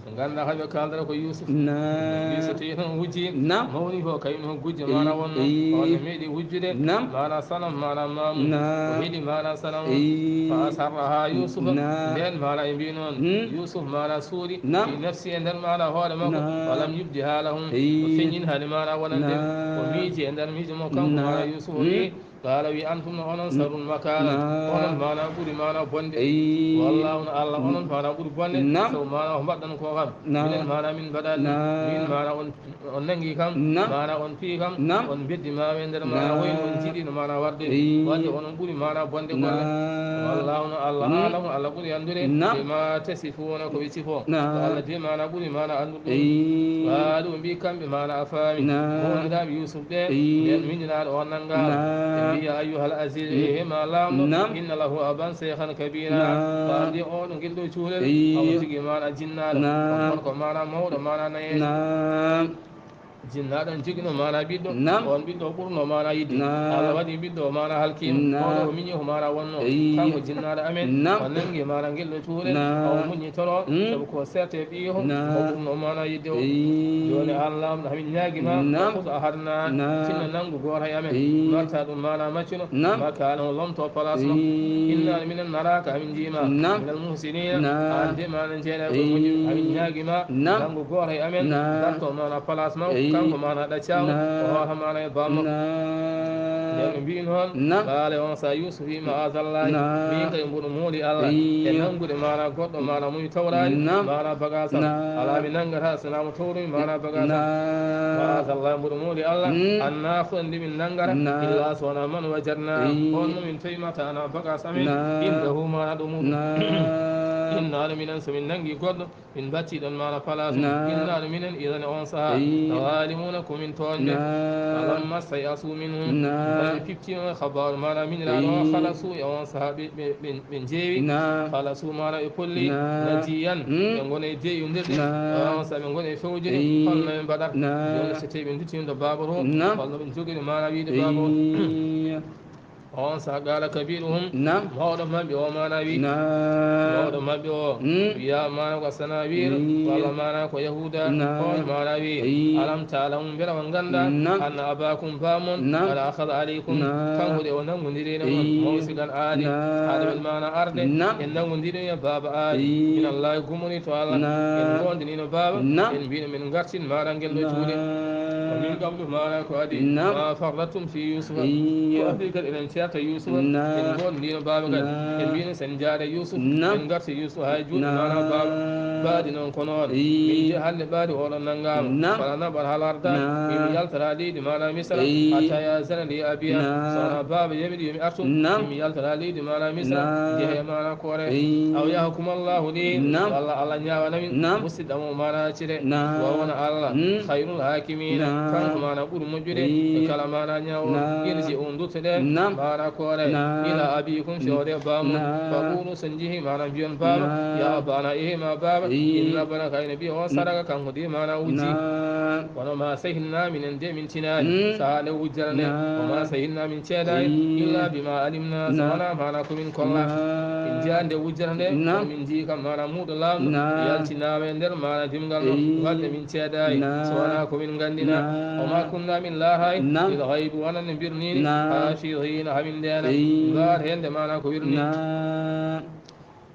Ɓe ngannda hay ɓe kaaldata ko Yuusuf. Naam. Mbi so tawi noon wujji. Naam. Mawni ko kañum ko gujjo maana wonno. Eey. On ne meeɗi wujjude. Naam. Maana sanam, maana maamu. Naam. O heɗi maana sanam. Eey. Fa asarraha Yuusuf. Naam. Nden maana e mbi noon. Hmm. Yuusuf maana suuɗi. Naam. Fi nafsi, e nder maana hoore makko. Naam. Walam yubdiha lahum. Eey. O feññin hani maana wonande. Naam. O miiji e nder miijo mo kanko Naam. Maana Yuusuf o Hmm. wi. Qaala wi, antum no onon sarrun makaana. Naam. Onon maana ɓuri maana bonde. Eey. Wallaahu no Allah, onon maana ɓuri bonde. Naam. Sabu maana ko mbaɗɗon ko kam. Naam. Minen maana min mbaɗaani. Naam. Min maana on, on nangi kam. Naam. Maana on fii kam. Naam. On beddi maana e nder maana Naam. Wayno on jiɗi no maana warde. Eey. Wadde onon ɓuri maana bonde golle. Naam. Wallaahu no Allah, Mm. aalamu, Allah ɓuri anndude. Naam. Bima tasifuuna, ko ɓe sifo. Naam. Ko Allah de maana ɓuri maana anndude. Eey. Qaalu, mbi kamɓe maana a faami. Naam. Mawniraaɓe Yuusuf ɓe, Eey. Nden miñiraaɗo o nanngaama. Naam. Ɓe mbi, ya ayyuhal aziz, N-, he ma laamɗo, Naam. Inna lahu aban shaykhan kabira. Naam. Faande oɗo ngel ɗo cuulel, Eey. Omo jogii maana jinnaaɗo. Naam. On ko maana mawɗo, maana nayeejo. Naam. Jinnaaɗo on jogino maana ɓiɗɗo, Naam. On ɓiɗɗo ɓurno maana yidde. Naam. Allah waɗi ɓiɗɗo o maana halkiima. Naam. Oɗo o miñi ko maana wonno. Eey. Kanko jinnaaɗo amen, Naam. O nanngi maana ngel ɗo cuulel, Naam. O muñi toro, Mm. Sabu ko serte ɓiyo, Naam. O ɓurno maana yidde o. Eey. Jooni an laamɗo, hamin ñaagi ma, Naam. Khudh ahadana, Naam. Tinno nanngu gooto e amen, Eey. Marta ɗum maana maccuno, Naam. Makana o lomto place makko. Eey. Inna minen naraaka, hamin njii ma, Naam. Minal muhsiniina, Naam. An de maana jeeɗa ko Eey. Moƴƴi, hamin ñaagi ma, Naam. Nanngu gooto e amen, Naam. Darto maana place makko, Eey. Kanko maana ɗaccaama, Naam. O hoota maana e baam makko. Naam. Nden ɓe mbi noon, Naam. Qaala on sa Yuusuf wi, ma'azallahi, Naam. Min kay mboɗo mooli Allah, Eey. E nanngude maana goɗɗo, maana mum tawraani, Naam. Maana bagaasam. Naam. Alaa mi nanngata, sinaa mo tawrumi, maana bagaasam. Naam. Ma'azallahi, mboɗo mooli Allah, Mm. An na'khudha, nde min nanngata, Naam. Illa so wonaa man wajadna, Eey. On mo min tawi mataana bagaas amen, Naam. Indahu, maana ɗo muɗum. Naam. Innaano minen so min nanngi goɗɗo, min mbattii ɗon maana palaasu. Naam. Innaano minen idan on sahaa. Ii. Zaalimuuna ko min tooñɓe. Naam. Falammaa stay'asuu minhu. Naam. Nde ɓe piftiima e khabaaru maana miñiraaɗo o, ii, khalasuu e on sahaa ɓe, ɓe, ɓe, ɓe njeewi. Naam. Khalasuu maana ɓe polli. Naam. Najiyan. Mm. Ɓe ngoni e deyondirde. Naam. On sahaa ɓe ngoni e fewjude. Ii. Holno ɓe mbaɗata? Naam. Jooni so tawii ɓe nduttiima to baaba to. Naam. Holno ɓe njogiri maana wiide baaba o? Ii. On sahaa qaala kabiiruhum, naam, mawɗo maɓɓe o maana wi, naam, mawɗo maɓɓe o, mm, wiya maana ko Sanawiir, mm, walla maana ko Yahuuda, naam, on maana wi, ii, alam ta'lamu, mbela on ngannda, naam, anna abaakum, baamon, naam, qad akhadha alaykum, naam, kanko de o nanngondirii e mon, ii, mawsiqan ahdi, naam, haade men maana arde, naam, en nanngondirii e baaba ahdi, ii, min Allaahi gummori to Allah, naam, en ngoonɗiniino baaba, naam, en mbiino min ngartin maana ngel ɗo juuɗe. Naam. Wa min qablu, maana ko adii, naam, ma farrattum fi Yuusufa. Ii. Ko adii kadi eɗen ceerta Yuusufa. Naam. En ngoonɗiniino baaba kadi. Naam. En mbiino sen njaade Yuusuf. Naam. En ngarti Yuusuf haa e juuɗe, naam, maana baaba. Baadi noon ko noon. Ii. Min njehi hannde ɓaadi oɗon nanngaama. Naam. Wala naɓal haa lardaani. Naam. Min yaltata leydi maana Misra. Ii. Hatta ya'zana li abiya. Naam. So wonaa baaba yamiri yo mi artu. Naam. Min yaltata leydi maana Misra. Naam. Njehe maana koore. Ii. Aw yahkuma Allaahu li. Naam. Walla Allah ñaawanamin. Naam. Musidɗo mo maana accire. Naam. Wa wona Allah. Mm. Khayrul haakimiina. Naam. Kanko maana ɓuri moƴƴude. Ii. E kala maana ñaawo. Naam. Irji'u, nduttoɗen. Naam. Maana koore. Naam. Ila abiikum, fewde baamum. Naam. Faqulu, so njehii maana mbiyon baaba. Naam. Ya abana, ehe ma baaba. Ii. Inna ibnaka, ina ɓiya o, saraka, kanko de maana wujji. Naam. Kono ma sahinnaa, minen de min tinaani. Mm. Sahaa nde wujjata nde. Naam. Wa ma sahinnaa, min ceedaani. Ii. Illa bima alimnaa, so, naam, wonaa maana ko min kolla. Naam. Min njiyaani nde wujjata nde, naam, kono min njii kam maana muuɗo laamɗo. Naam. Yaltinaama e nder maana dimngal ɗo. Ii. Waɗde min ceedaani. Naam. So wonaa ko min nganndinaa. Naam. Wa ma kunnaa, min laataani. Naam. Lil ghaybi, wonande mbirniini. Naam. Haafiziina, haa min ndeena. Ii. Mbaar heen nde maana ko wirnii. Naam.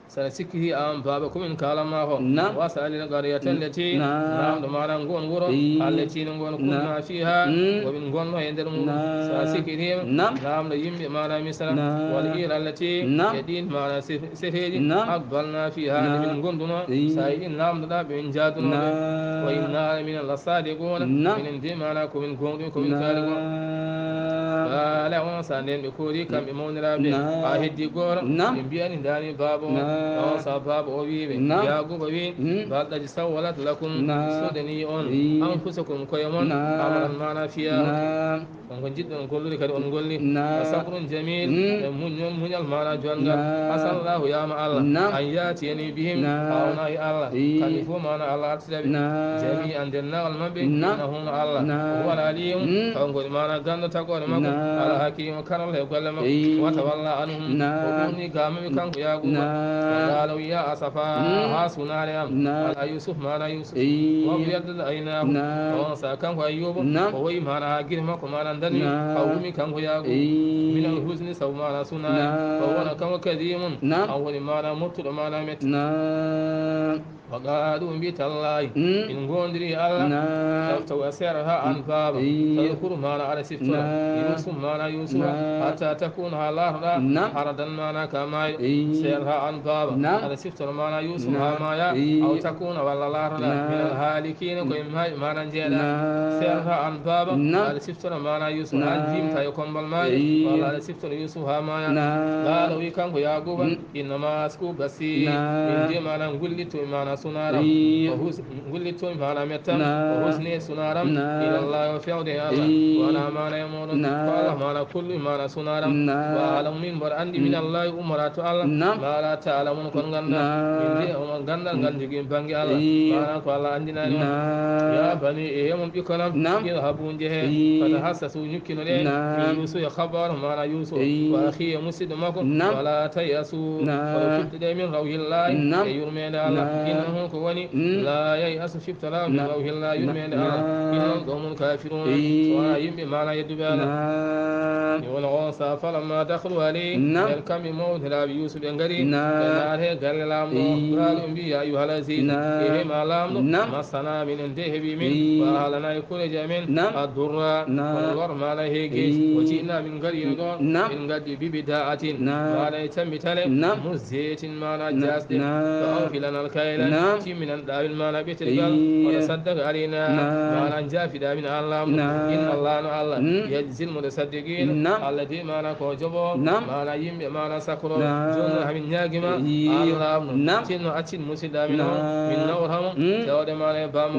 So a sikkitii aan baaba ko min kaalan maa ko. Naam. Was'alil qaryata, mm, allati, naam, laamɗo maana ngoon wuro, ii, allati no ngoon, naam, kunnaa fiihaa, mm, ko min ngonno e nder mum. Naam. So a sikkitiima, naam, laamɗo yimɓe maana Misra, naam, wal ira allati, naam, e ɗiin maana sef-, sefeeji, naam, aqbalnaa fiihaa, nde, naam, min ngondunoo, ii, so a yiɗi laamɗoɗaa ɓe, min njaadunoo ɓe. Naam. Wa innaa, minen, la saadiquuna, naam, minen de maana ko min goongɗinɓe ko min kaali ko. Naam. Qaala, on sahaa ndeen ɓe koori kamɓe mawniraaɓe, naam, haa heddii gooto, naam, ɓe mbiyani ndaani baaba o. Naam. On sahaa baaba o wi'i ɓe, naam, Yaaquuba wi'i, mm, bal, ɗaji, sawwalat lakum, naam, soodanii on, ii, anfusukum, koye mon, naam, amran, maana fiyaaku. Naam. On ko njiɗɗon gollude kadi on ngolli. Naam. Wa sabrun jamil, mm, e muñol, muñal maana jonngal. Naam. Asallaahu, yaama Allah, naam, an ya'tiyanii bihim, naam, haa wona e Allah. Ii. Kamɓe fof maana Allah artira ɓe. Naam. Jamii'an, denndaangal maɓɓe, naam, innahu, no Allah, naam, huwal aliimu, mm, kanko woni maana ganndo tagore makko, naam, al hakiimu, karalla e golle makko. Ii. Wa tawalla anhum, naam, o ɓurni ga maɓɓe kanko Yaaquuba. Naam. Wa qaala, ya asafa, mm, haa sunaare am, naam, ala Yuusuf, maana Yuusuf. Ii. Wa biyaddat aynaahu. Naam. On sahaa kanko Ayyuuba, naam, o wayi maana haa gite makko maana ndanni, naam, haa wumi kanko Yaaquuba. Ii. Minal huzni, sabu maana sunaare. Naam. Wa huwa, kanko, kadiimun, naam, o woni maana mottuɗo maana metti. Naam. Wa qaaluu, ɓe mbii, tallaahi, mm, min ngoondirii e Allah. Naam. Taw, taw a seerataa aan, mm, baaba. Ii. Tadkuru, maana aɗa siftora. Naam. Yuusuf, maana Yuusufa. Naam. Hattaa takuuna, haa laatoɗaa. Naam. Haradan, maana ka maayɗo. Ii. Seerataa aan baaba. Naam. Aɗa siftora maana Yuusuf, naam, haa maaya. Ii. Aw takuuna, walla laatoɗaa. Naam. Minal haalikiina, ko e maayɓe maana njeeɗaa. Naam. Seerataa aan baaba. Naam. Aɗa siftora maana Yuusuf, haa, naam, jiimta e kommbal maayde. Ii. Walla aɗa siftora Yuusuf haa maaya. Naam. Qaala, o wi kanko Yaaquuba, mm, innama ashku bassi. Naam. Min de maana ngullitto mi maana sunaare am. Ii. Wa hus-, ngullitto mi maana mettam. Naam. Wa huzni, e sunaare am. Naam. Ilallahi, o fewde e Allah. Ii. Wonaa maana e mooɗon. Naam. Ko Allah maana kollu mi maana sunaare am. Naam. Wa a'lamu, min mboɗo anndi, mm, minallahi, ummora to Allah. Naam. Ma la ta'lamun, kon nganndaa. Naam. Min de, omo ganndal ngal, mm, njogii mi bannge Allah. Ii. Maana ko Allah anndinaani on. Naam. Ya bani, e yemon ɓikkon am. Naam. Idhabu, njehee. Ii. Fatahassasu, ñukkinoɗee. Naam. Min Yuusufa, e khabaaru maana Yuusuf. Ii. Wa akhihi, e musidɗo makko. Naam. Wala tay'asu. Naam. Kono ciftoɗee min rawhillahi, naam, e yurmeende Allah. Naam. Innahu, ko woni, mm, la yay'asu, ciftoraama min, naam, rawhillahi, yurmeende, naam, Allah. Innal qawmal kafirun. Ii. So wonaa yimɓe maana yedduɓe Allah. Naam. Mi wona on sahaa, falamma dakhalu alayhi, naam, ɓen kamɓe mawniraaɓe Yuusuf ɓe ngari, naam, ɓe naati e galle laamɗo o. Ii. Qaalu, ɓe mbii, ya ayyuhal aziz, naam, ehe ma laamɗo, naam, massana, minen de heɓi min, ii, wa ahlana, e koreeji amen, naam, addurra, naam, kono lor maana heegeeji. Ii. Wa ji'na, min ngari e ɗo, naam, min ngaddi bi bida'atin, naam, maana e cammitale, naam, muzjatin, maana, naam, jaasɗe. Naam. Fa awfi lana al kayla, naam, Timminan ɗaawil maana ɓetel gal. Wata saddaka alina. Maana jaafiɗa min an laamɗo. Inna Allah no Allah. Yajzil mutasaddiqina. Allah de maana ko joɓo. Maana yimɓe maana sakoro. Jooni hamin ñaagima. An laamɗo. Tinno accin musidɗa min o. Min nawramo. Tewde maana e bammo.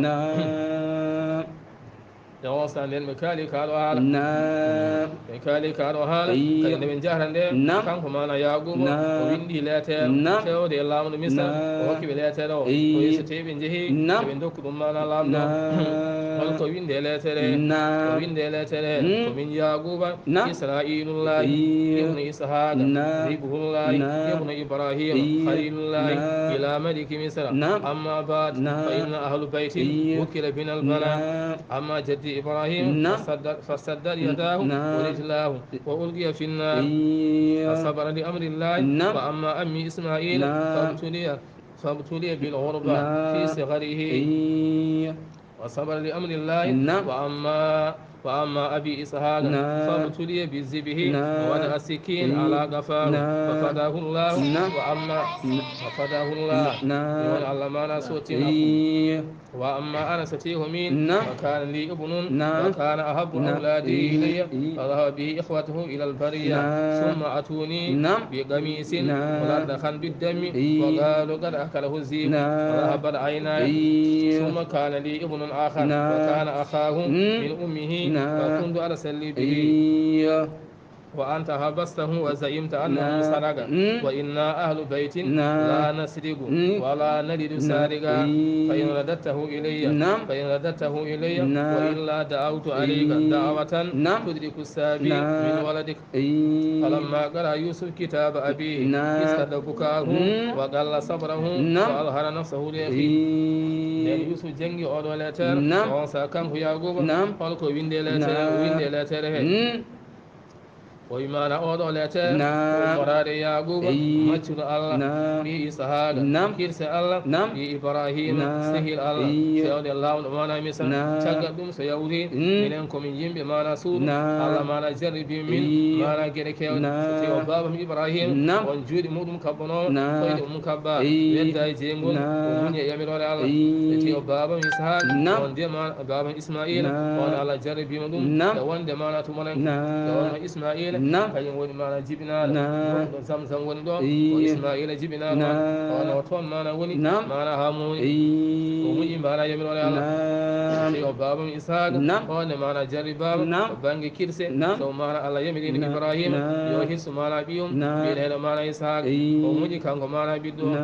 Nde on sa nden ɓe kaali kaɗo haala. Ɓe kaali kaɗo haala. Kadi nde ɓe jahra nde. Kanko maana Yaquba o windi leetere. Tewde e laamɗo Misra o hokki ɓe leetere o. O yeso tewi ɓe jeehi. Ɓe dokku ɗum maana laamɗo. Holko winde leetere? O winde leetere. Ko min Yaquba Israilullahi ibnu Ishaqa Ribuhullahi ibnu Ibrahim Khalilullahi ila maliki Misra. Amma ba'd, fa inna ahlu bayti wukila bina al-bala. Amma jaddi Ibrahim fasaddat yadahu wa rijlahu wa ulqiya fi nnar. Fa sabara li amri llahi. Wa amma ammi Ismaila fabtuliya fabtuliya bil ghurba fi sigharihi. Wa sabara li amri llahi. Wa amma وأما أبي إسحاق فابتلي بالذبح ووضع السكين على قفاه ففداه الله. وأما ففداه الله. Ɗum woni Allah maana sottina. وأما أنا ستيه من وكان لي ابن وكان أحب أولادي إلي فذهب به إخوته إلى البرية ثم أتوني بقميص ملطخا بالدم وقالوا قد أكله الذئب فذهبت عيناي ثم كان لي ابن آخر وكان أخاه من أمه فكنت أتسلي به وأنت حبسته وزعمت أنه سرق وإنا أهل بيت لا نسرق ولا نلد سارقا فإن رددته إلي فإن رددته إلي وإلا دعوت عليك دعوة تدرك السابي من ولدك. Falamma qara Yusuf kitaba abihi istadda bukahu wa qalla sabrahu wa azhara nafsahu li akhihi. Nden Yusuf jangi oɗo leetere, on sa kanko Yaquba, holko winde leetere, winde leetere he. O wi maana oɗo leetere ummoraade Yaquba maccuɗo Allah, ɓii Ishaqa kirse Allah, ɓii Ibrahima sehil Allah, fewde laamɗo maana Misra. Caggal ɗum so yawti minen komin yimɓe maana suudu. Allah maana jarribi min maana geɗe kewɗe. So tawi o baabam Ibrahima on juuɗe muɗum kabbanoowo, koyɗe mum kabba, wedda e jeyngol, o muñi e yamiroore Allah. So tawi o baabam Ishaqa on de maana baabam Ismaila on Allah jarribima ɗum e wonde maana tumaranke e wonno Ismaila kañum woni maana jibinaaɗo wonɗo Zamzam woni ɗo o Ismaila jibinaaɗo on o toon maana woni maana ha moni o muñi maana yamiroore Allah. Tawi o baabam Ishaqa on e maana jarribaama o bannge kirse so maana Allah yamirini Ibrahima yo hirsu maana ɓiyum mbiyeteeɗo maana Ishaqa o muñi kanko maana ɓiɗɗo o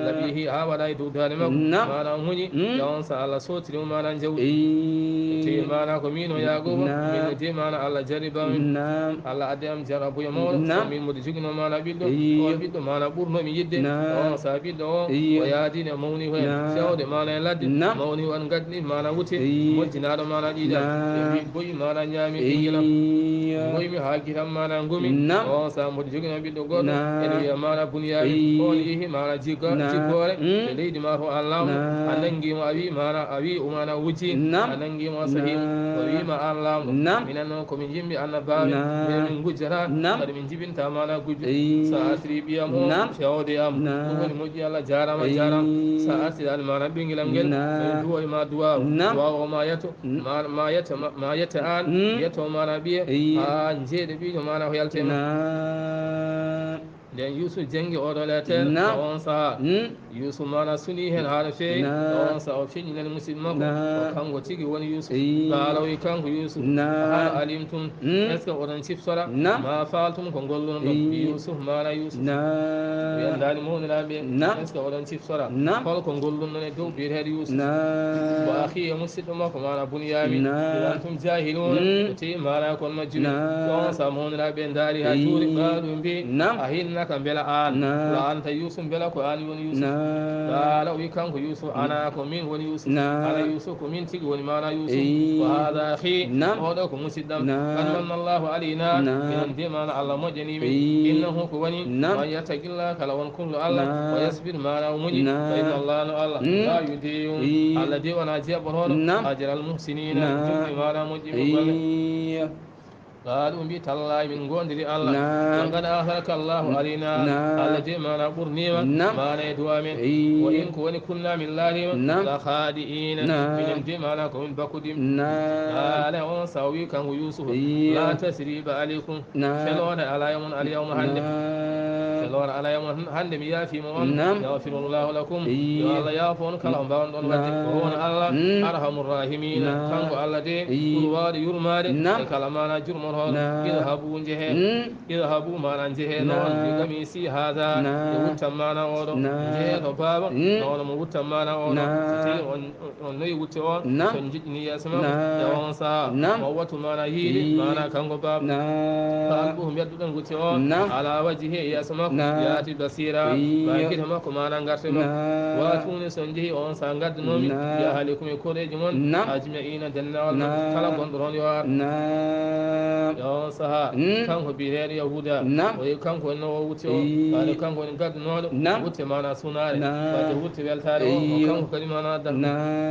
laɓi ha waɗa e dow daande makko maana o muñi ya on sa Allah sotiri mo maana jawdi. Tawi maana ko min o Yaquba min o de maana Allah jarribaami Allah addi am jarrabuya mawɗo min mboɗo jogino maana ɓiɗɗo on ɓiɗɗo maana ɓurnomi yidde on sa ɓiɗɗo o o yaadini e mawni ko en fewde maana e ladde mawni on gaddi maana wutte mojjinaaɗo maana ɗiɗa ɓe mbi boyi maana ñaami ɓingilam boymi ha gitam maana ngumi on sa mboɗo jogino ɓiɗɗo goɗɗo ene wiya maana buniyaamin on yehi maana jigga jiggoore e leydi ma to an laamɗo a nangimo a wi maana a wi umana wujji a nangimo a sahimo o wima an laamɗo minen noon komin yimɓe annabaaɓe minen min gujjata kadi min jibinta maana gujjo sa artiri ɓiyam o fewde am ɗum woni moƴƴi Allah jarama jarama sa artiri an maana ɓingilam ngel min duwo e ma duwaw duwaw o ma yetto ma yetta ma yetta an yetto maana ɓiye ha jeeɗe ɓiɗo maana ko yalte ma nden Yusuf jangi oɗo leetere on saha Yusuf maana suni heen haa no feewi. On saha o feññinani musidɓe makko ko kanko tigi woni Yusuf. Qaala o wi kanko Yusuf, hal alimtum, est-ce que oɗon ciftora ma faaltum ko golluno ɗon? Yusuf maana Yusuf o wiyandaani mawniraaɓe est-ce que oɗon ciftora holko golluno ɗon e dow biyeteeɗo Yusuf? Wa akhii e musidɗo makko maana Bunyamin, in antum jaahiluuna, o tewi maana kon majjuɓe. On saha mawniraaɓe ndaari haa juuri, qaaluu mbi, a hinnaka mbela aan, la anta Yusuf, mbela ko aan woni Yusuf? Qaala o wi kanko Yusuf, ana ko min woni Yusuf, ana Yusuf ko min tigi woni maana Yusuf, wa haada akhii, oɗo ko musidɗam, qad manna Allahu alaynaa, minen de maana Allah moƴƴanii min, innahu ko woni, man yattaqillaha kala on kulɗo Allah, wa yasbir maana o muñi, fa inna Allaha no Allah, laa yudii'u, Allah de wonaa jeeɓotooɗo, ajral muhsiniina, jokki maana moƴƴi golle. Qaalu, ɓe mbi, "Tallaahi, min ngoondiri Allah." Naam. "Laqad aatharaka Allaahu alaynaa." Naam. Allah de maana ɓurnii ma, naam, maana e dow amen. Eey. "Wa in, ko woni, kunnaa, min laatiima, naam, la khaadi'iina." Naam. "Minen de maana ko min bakkudiiɓe." Naam. Qaala, on sahaa o wi kanko Yuusufa, eey, "Laa tasriiba alaykum." Naam. "Feloore alaa e mon al yawma hannde." Naam. "Feloore alaa e mon hannde, mi yaafii ma on." Naam. "Yaghfirullaahu lakum." Eey. Yo Allah yaafo on kala ko mbaawon ɗon waɗde. Naam. "Wa huwa Allah, mm, arhamur raahimiina." Naam. Kanko Allah de, eey, ɓuri waawde yurmaade, naam, e kala maana jurmotooɗo. Naam. "Idhabu, njehee." Mm. "Idhabu," maana njehee noon, naam, "bi qamiisii haadha." Naam. E wuttam maana oɗo. Naam. Njehee to baaba, mm, noon mo wuttam maana oɗo. Naam. So tawi on on noyi wutte o, naam, so njiɗɗini yeeso makko, naam, e on sahaa, naam, o wattu maana yiide, eey, maana kanko baaba. Naam. Fa alquuhu, mbeddoɗen wutte o, naam, alaa wajhihi, yeeso makko, naam, yaati basiira, eey, ma gite makko maana ngarte makko. Naam. Wa atuuni, so on njehii on sahaa, ngaddanoo mi, naam, bi ahlikum, e koreeji mon, naam, ajma'iina, denndaangal mon, naam, kala gonɗo toon yo ar. Naam. E on sahaa, mm, kanko biyeteeɗo Yahuuda, naam, o wi kanko woni no o wutte o, eey, ɓaade kanko woni gaddanooɗo, naam, wutte maana sunaare, naam, ɓaade wutte weltaare o, o, eey, kanko kadi maana addan.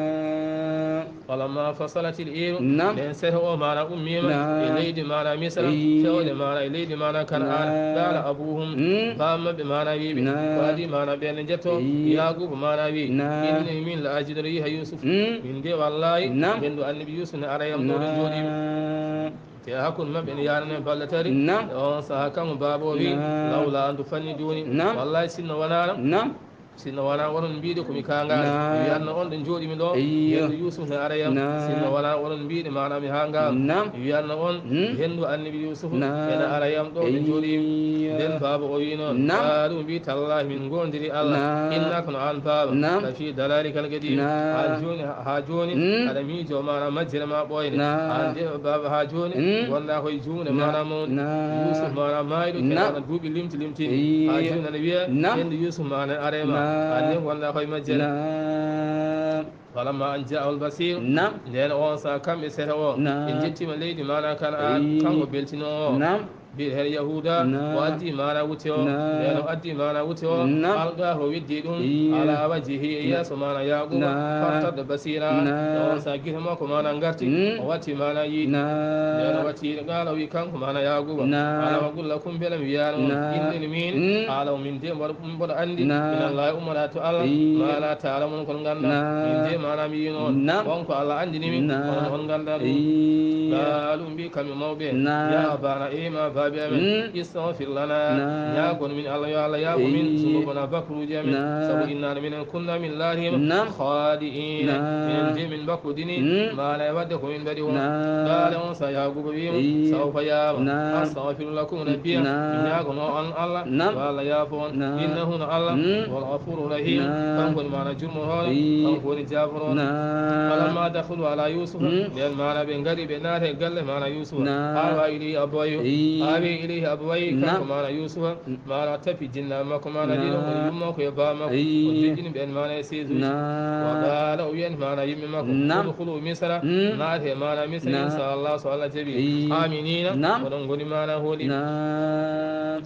Naam. "Falammaa fasalatil iiru," naam, nden seeɗa o maana ummiima, naam, e leydi maana Misra, eey, fewde maana e leydi maana Kan'aana. Naam. "Qaala abuuhum," mm, baaba maɓɓe maana wi ɓe, naam, ko adii maana ɓeen ne njetto, eey, Yaaquuba maana wi, naam, "Innii, min, la ajidu riiha Yuusuf." Mm. Min de wallaahi, naam, henndu Annabi Yuusuf ne ara e am ɗo ɗo njooɗii mi. Naam. Te hakkunde maɓɓe ene yaarani balɗe tati. Naam. E on sahaa, kanko baaba o wi, naam, "Lawlaa an tufanniduuni." Naam. Wallaahi, sinno wanaano, naam, sinno wonaa onon mbiɗe ko mi kaangaani, naam, mi wiyatno on ɗo njooɗimi ɗo, eyyo, henndu Yuusuf ne ara e am. Naam. Sinno wonaa onon mbiɗe maana mi haangaama, naam, mi wiyatno on, hmm, henndu Annabi Yuusuf, naam, ene ara e am ɗo ɗo, eyyo, njooɗimi. Nden baaba o wi noon, naam, qaalu, ɓe mbi, "Tallaahi, min ngoondiri Allah, naam, innaka, no aan baaba, naam, lafii dalaalikal qadiim." Naam. Haa jooni, haa jooni, hmm, aɗa miijoo maana majjere ma ɓooyde. Naam. Aan de baaba, haa jooni, hmm, ngonɗaa koye juumde, naam, maana mawnde. Naam. Yuusuf maana maayɗo, naam, keɗaano duuɓi limti limti. Eyyo. Haa jooni aɗa wiya, naam, henndu Yuusuf maana are ma. Naam. Aan de ngonɗaa koye majjere. Naam. Falammaa an jaa'ahul basiir. Naam. Ndeen oon sahaa kamɓe seeɗa o, naam, ɓe njettiima leydi maana Kan'aan, eyyo, kanko beltinoowo o. Naam. Biyeteeɗo Yahuuda, naam, o addi maana wutte o. Naam. Ndeen o addi maana wutte o, naam, alqaahu, o weddi ɗum, eyyo, alaa wajhihi, e yeeso maana Yaaquuba, naam, fartadda basiira. Naam. E oon sahaa gite makko maana ngarti, mm, o watti maana yiide. Naam. Ndeen o watti yiide, qaala, o wi kanko maana Yaaquuba, naam, "Alam aqul lakum, mbela mi wiyaano on, naam, innii, min, mm, a'lamu, min de mboɗo, mboɗo anndi, naam, minallaahi, ummoraade to Allah, eyyo, maa laa ta'lamuun, ko on nganndaa." Naam. Min de maana mi wiino on, naam, on ko Allah anndini mi, naam, onon on nganndaa ɗum. Eyyo. Qaalu, mbi kamɓe mawɓe, naam, "Yaa abaana, eey ma baabi amen, mm, istagfir lana, naam, ñaagon min Allah, yo Allah yaafo min, eyyo, zunubana, bakkuruuji amen, naam, sabu innaa minen kunnaa, min laatiima, naam, khaadi'iina, naam, minen de min bakkodini, mm, maana e waɗde ko min mbaɗi o." Naam. Qaala, oon sahaa Yaaquuba wi mo, eyyo, "Sawfa, yaama, naam, astagfiru lakum rabbiya, naam, mi ñaagonoo on Allah, naam, yo Allah yaafo on. Naam. Innahu, no Allah, mm, huwal ghafuuru rahiim, naam, kanko woni maana jurmotooɗo, eyyo, kanko woni jaaforooɗo." Naam. Falammaa dakhaluu alaa Yuusufa, mm, ndeen maana ɓe ngari, ɓe naati e galle maana Yuusufa. Naam. Aawaa ilayhi abawayhi, eyyo, aawi ilayhi abawayhi, naam, kanko maana Yuusufa, maana tapi jinnaɓe makko maana ɗiɗo, naam, woni yumma makko e baaba makko. Eyyo. O joƴƴini ɓeen maana e seesuuji. Naam. Wa qaala, o wi en maana yimɓe makko, naam, udkhuluu Misra, mm, naatee maana Misra, naam, inshaa Allah, so Allah jaɓii. Eyyo. Aaminiina, naam, oɗon ngoni maana hooliiɓe. Naam.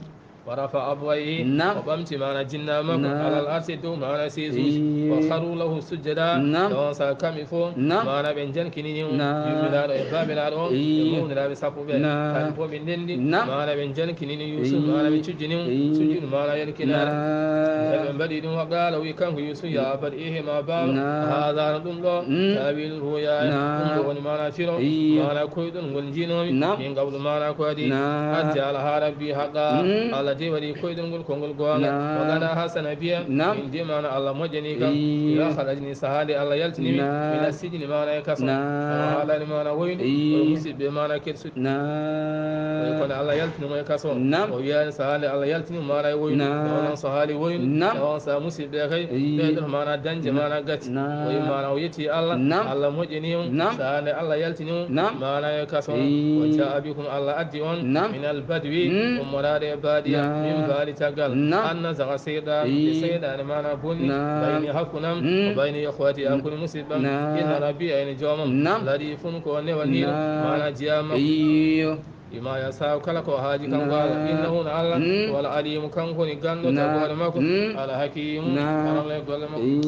Wa rafa'a abawayhi, naam, o ɓamti maana jinnaɓe makko, naam, alal arshi, dow maana seesuuji. Eyyo. Wa kharuu lahu sujjadaa, naam, e oon sahaa kamɓe fof, naam, maana ɓe njankinini mo, naam, yummiraɗo e baabiraɗo o, eyyo, e mawniraaɓe sappo ɓe. Naam. Kamɓe fof ɓe ndenndi, naam, maana ɓe njankinini Yuusuf, eyyo, maana ɓe cujjini mo, eyyo, sujjudu maana yalkinaare. Naam. Nde ɓe mbaɗi ɗum, wa qaala, o wi kanko Yuusuf, "Yaa abati, ehe ma baaba, naam, haadha, no ɗum ɗo, mm, ta'wiilu ru'yaaya, naam, ɗum ɗo woni maana firo, eyyo, maana koyɗol ngol njiinoomi, naam, min qablu, maana ko adii, naam, qad ja'alahaa rabbii haqqan, mm, Allah de waɗi koyɗol ngol ko ngol goonga, naam, wa qad ahsana biyya, naam, min de maana Allah moƴƴani kam, eyyo, idh akhrajanii, sahaa nde Allah yaltini mi, naam, mina sijni, maana e kaso. Naam. O haalani maana woyndu, eyyo, o musiɓɓe maana keɗsuɗi. Naam. Oyi kono Allah yaltini mo e kaso. Naam. O wiyaani sahaa nde Allah yaltini mo maana e woyndu. Naam. Ɗo noon so haali woyndu, naam, e oon sahaa musiɓɓe kay, eyyo, ɓeydoto maana dañde, naam, maana gacce. Naam. Oyi maana o yetti Allah, naam, Allah moƴƴini mo. Naam. Sahaa nde Allah yaltini mo, naam, maana e kaso. Eyyo. Wa jaa'a bikum, Allah addi on, naam, minal badwi, mm, ummoraade e baadiya, naam, min baadi caggal. Naam. An nazaga seytaanu, eyyo, seytaane maana bonni, naam, bayni hakkunam, mm, wa bayni ikhwati, mm, hakkunde musiɓɓam. Naam. Inna rabbi, ayni joomam, naam, latifun, ko o newaniiɗo, naam, maana jeyaa makko. Eyyo. Bima yasa'u, kala ko o haaji kanko, naam, Allah. Innahu, no Allah, mm, huwal alimu, kanko woni ganndo, naam, tagore makko, mm, al hakimu, naam, karalla e golle makko. Eyyo.